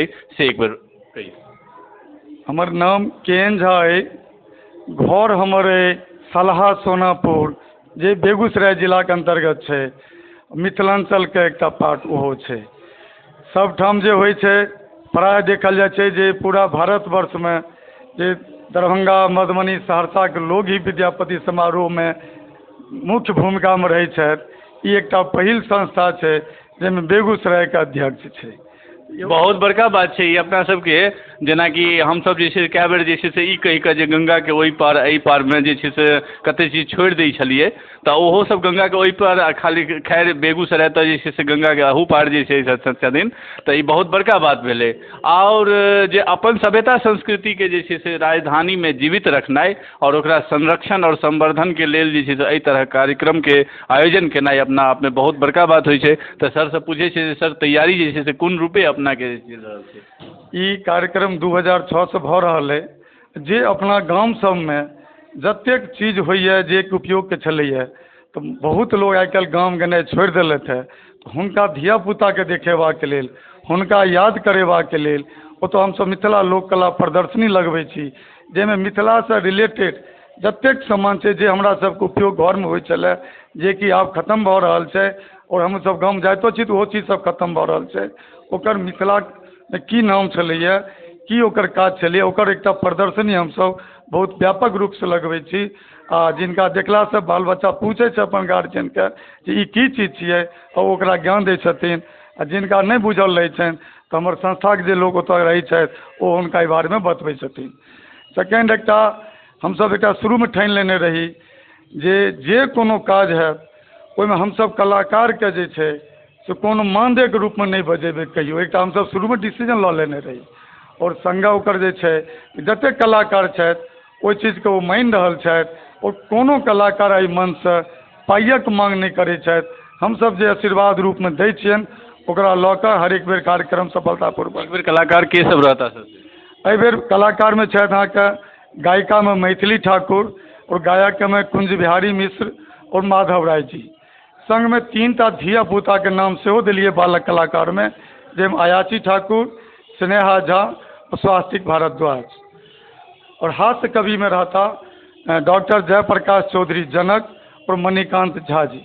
से एक बेर कहियौ। हमर नाम के एन झा अइ। घर हमर अइ सलहा सोनापुर, जे बेगूसराय जिलाके अन्तर्गत छै। मिथिलाञ्चलके एकटा पार्ट ओहो छै। सभठाम जे होइत छै, प्रायः देखल जाइत छै जे पूरा भारतवर्षमे जे दरभङ्गा, मधुबनी, सहरसाके लोक ही विद्यापति समारोहमे मुख्य भूमिकामे रहैत छथि। ई एकटा पहिल संस्था छै जाहिमे बेगूसरायके अध्यक्ष छै। बहुत बड़का बात छै ई अपना सबके। जेनाकि हमसब जे छै कए बेर जे छै से ई कहि कऽ जे गङ्गाके ओहि पार एहि पारमे जे छै से कतेक चीज छोड़ि दै छलियै, तऽ ओहो सब गङ्गाके ओहि पार आ खाली खैर बेगूसराय तऽ जे छै से गङ्गाके अहू पार जे छै से छथिन, तऽ ई बहुत बड़का बात भेलै। आओर जे अपन सभ्यता संस्कृतिके जे छै से राजधानीमे जीवित रखनाइ आओर ओकरा संरक्षण आओर संवर्धनके लेल जे छै से एहि तरहक कार्यक्रमके आयोजन केनाइ अपना आपमे बहुत बड़का बात होइ छै। तऽ सरसँ पूछै छियै जे सर, तैयारी जे छै से कोन रूपे अपनाके चलि रहल छै? ई कार्यक्रम 2006सँ भऽ रहल अइ। जे अपना गाम सभमे जतेक चीज होइए जे उपयोगके छलैए, तऽ बहुत लोक आइकाल्हि गाम गेनाइ छोड़ि देलथि हेँ। हुनका धियापुताके देखेबाक लेल, हुनका याद करेबाक लेल ओतय हमसभ मिथिला लोककला प्रदर्शनी लगबैत छी, जाहिमे मिथिलासँ रिलेटेड जतेक सामान छै जे हमरासभके उपयोग घरमे होइत छलए, जेकि आब खतम भऽ रहल छै, आओर हमसभ गाम जाइतो छी तऽ ओहो चीजसभ खतम भऽ रहल छै, ओकर मिथिलामे की नाम छलैए, की ओकर काज छलैए, ओकर एकटा प्रदर्शनी हमसभ बहुत व्यापक रूपसँ लगबैत छी। आ जिनका देखलासँ बाल बच्चा पूछैत छै अपन गार्जियनके जे ई की चीज छियै, तऽ ओ ओकरा ज्ञान दैत छथिन। आ जिनका नहि बुझल रहैत छनि, तऽ हमर संस्थाके जे लोक ओतय रहैत छथि, ओ हुनका एहि बारेमे बतबैत छथिन। सेकेण्ड, एकटा हमसभ एकटा शुरूमे ठानि लेने रही जे जे कोनो काज हैत, ओहिमे हमसभ कलाकारके जे छै से कोनो मानदेयके रूपमे नहि बजेबै कहियो। एकटा हमसभ शुरूमे डिसीजन लऽ लेने रही। आओर सङ्गे ओकर जे छै जतेक कलाकार छथि, ओहि चीजके ओ मानि रहल छथि। ओ कोनो कलाकार एहि मंचसँ पाइक माँग नहि करैत छथि। हमसभ जे आशीर्वाद रूपमे दै छियनि, ओकरा लऽ कऽ हरेक बेर कार्यक्रम सफलतापूर्वक। एक बेर कलाकार के सब रहता सर? एहिबेर कलाकारमे छथि अहाँके गायिकामे मैथिली ठाकुर आओर गायकमे कुञ्ज बिहारी मिश्र आओर माधव राय जी। सङ्गमे तीनटा धिया पुताके नाम सेहो देलियै बालक कलाकारमे, जाहिमे अयाची ठाकुर, स्नेहा झा, स्वास्तिक भारद्वाज। आओर हास्य कविमे रहता डॉक्टर जयप्रकाश चौधरी जनक आओर मणिकान्त झा जी।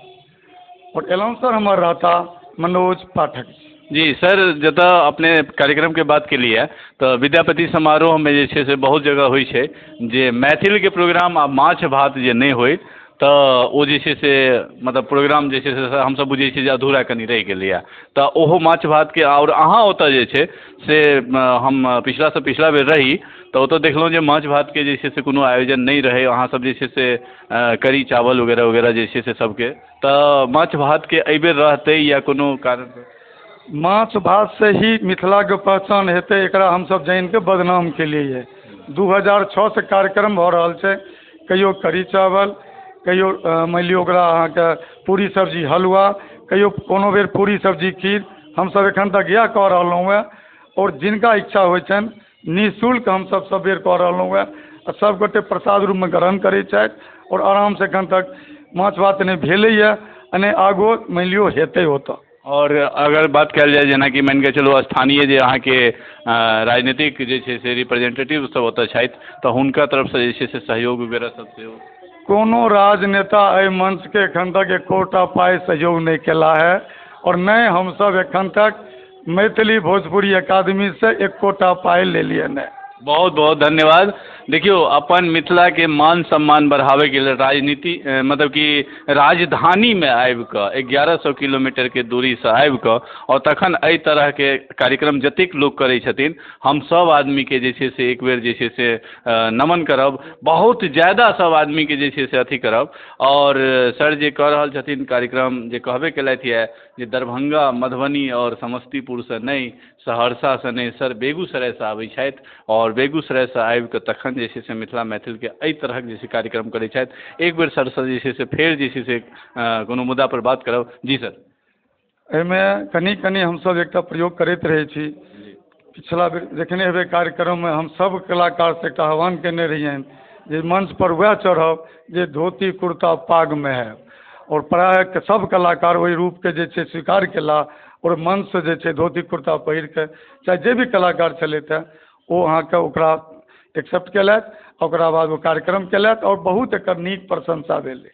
आओर एनाउंसर हमर रहता मनोज पाठक जी। जी सर, जतऽ अपने कार्यक्रमके बात केलियै, तऽ विद्यापति समारोहमे जे छै से बहुत जगह होइ छै जे मैथिलके प्रोग्राम आ माछ भात जे नहि होइ, तऽ ओ जे छै से मतलब प्रोग्राम जे छै से हमसब बुझै छियै जे अधूरा कनि रहि गेलैए। तऽ ओहो माछ भातके आओर अहाँ ओतऽ जे छै से हम पिछलासँ पिछला बेर रही तऽ ओतऽ देखलहुँ जे माछ भातके जे छै से कोनो आयोजन नहि रहै। अहाँसब जे छै से कढ़ी चावल वगैरह वगैरह जे छै से सबके, तऽ माछ भातके एहिबेर रहतै या कोनो कारण? माछ भातसँ ही मिथिलाके पहचान हेतै, एकरा हमसभ जानिके बदनाम केलियै। 2006सँ कार्यक्रम भऽ रहल छै। कहियो कढ़ी चावल, कहियो मानि लिअ ओकरा अहाँके पूरी सब्जी हलुआ, कहियो कोनो बेर पूरी सब्जी खीर। हमसभ एखन तक इएह कऽ रहलहुँ हेँ। आओर जिनका इच्छा होइत छनि, निःशुल्क हमसभ सभ बेर कऽ रहलहुँ हेँ आ सभगोटे प्रसाद रूपमे ग्रहण करैत छथि। आओर आरामसँ एखन तक माछ भात नहि भेलैए आ नहि आगुओ मानि लियौ हेतै ओतय। आओर अगर बात कयल जाय, जेनाकि मानिके चलू स्थानीय जे अहाँके राजनीतिक जे छै से रिप्रेजेंटेटिव सब ओतऽ छथि, तऽ हुनका तरफसँ जे छै से सहयोग वगैरह सब सेहो? कोनो राजनेता एहि मंचके एखन तक एकोटा पाइ सहयोग नहि केला हे आओर नहि हमसभ एखन तक मैथिली भोजपुरी अकादमीसँ एकोटा पाइ लेलियनि हेँ। बहुत बहुत धन्यवाद। देखियौ, अपन मिथिलाके मान सम्मान बढ़ाबैके लेल राजनीति मतलब कि राजधानीमे आबि कऽ 1100 किलोमीटरके दूरीसँ आबि कऽ आओर तखन एहि तरहके कार्यक्रम जतेक लोक करै छथिन, हम सब आदमीके जे छै से एक बेर जे छै से नमन करब, बहुत ज्यादा सब आदमीके जे छै से अथी करब। आओर सर जे कऽ रहल छथिन कार्यक्रम, जे कहबे केलथि यऽ जे दरभङ्गा, मधुबनी आओर समस्तीपुरसँ नहि, सहरसासँ नहि, सर बेगूसरायसँ आबै छथि आओर बेगूसरायसँ आबि कऽ तखन जे छै से मिथिला मैथिलके एहि तरहक जे छै कार्यक्रम करै छथि। एक बेर सरसँ जे छै से फेर जे छै से कोनो मुद्दापर बात करब। जी सर। एहिमे कनि कनि हमसभ एकटा प्रयोग करैत रहै छी। पिछला बेर देखने हेबै, कार्यक्रममे हम सभ कलाकारसँ एकटा आह्वान केने रहियनि जे मंच पर वएह चढ़ब जे धोती कुर्ता पागमे हैब। आओर प्रायः सभ कलाकार ओहि रूपके जे छै स्वीकार केला। ओहि मंचसँ जे छै धोती कुर्ता पहिरके चाहे जे भी कलाकार छलथि हँ ओ अहाँकेँ ओकरा एक्सेप्ट केलथि ओकरा बाद ओ कार्यक्रम केलथि आओर बहुत एकर नीक प्रशंसा भेलै।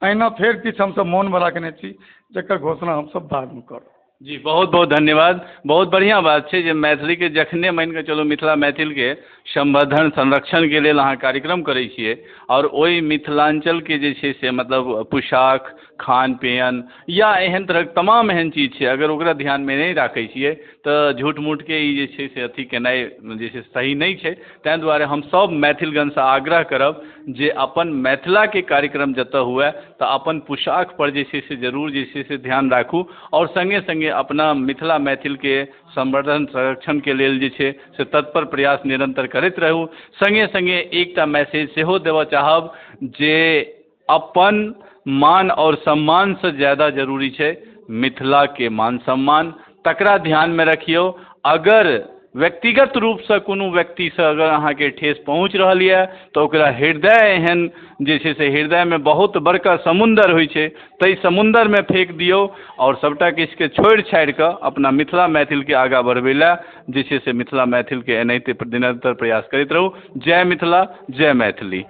एहिना फेर किछु हमसभ मोनमे राखने छी जकर घोषणा हमसभ बादमे करब। जी, बहुत बहुत धन्यवाद। बहुत बढ़िआँ बात छै जे मैथिलीके जखने मानिके चलू मिथिला मैथिलके सम्वर्धन संरक्षणके लेल अहाँ कार्यक्रम करै छियै आओर ओहि मिथिलाञ्चलके जे छै से मतलब पोशाक, खान पियन या एहन तरहक तमाम एहन चीज छै, अगर ओकरा ध्यानमे नहि राखै छियै तऽ झूठ मूठके ई जे छै से अथी केनाइ जे छै सही नहि छै। ताहि दुआरे हम सभ मैथिलगणसँ आग्रह करब जे अपन मिथिलाके कार्यक्रम जतऽ हुए तऽ अपन पोशाकपर जे छै से जरूर जे छै से ध्यान राखू आओर सङ्गे सङ्गे अपना मिथिला मैथिलके सम्वर्धन संरक्षणके लेल जे छै से तत्पर प्रयास निरन्तर करैत रहू। सङ्गे सङ्गे एकटा मैसेज सेहो देबऽ चाहब जे अपन मान आओर सम्मानसँ ज्यादा जरूरी छै मिथिलाके मान सम्मान, तकरा ध्यानमे रखियौ। अगर व्यक्तिगत रूपसँ कोनो व्यक्तिसँ अगर अहाँके ठेस पहुँच रहल यए तऽ ओकरा हृदय एहन जे छै से हृदयमे बहुत बड़का समुन्दर होइ छै, ताहि समुन्दरमे फेक दियौ आओर सभटा किछुके छोड़ि छाड़ि कऽ अपना मिथिला मैथिलके आगाँ बढ़बै लए जे छै से मिथिला मैथिलके एनाहिते निरन्तर प्रयास करैत रहू। जय मिथिला, जय मैथिली।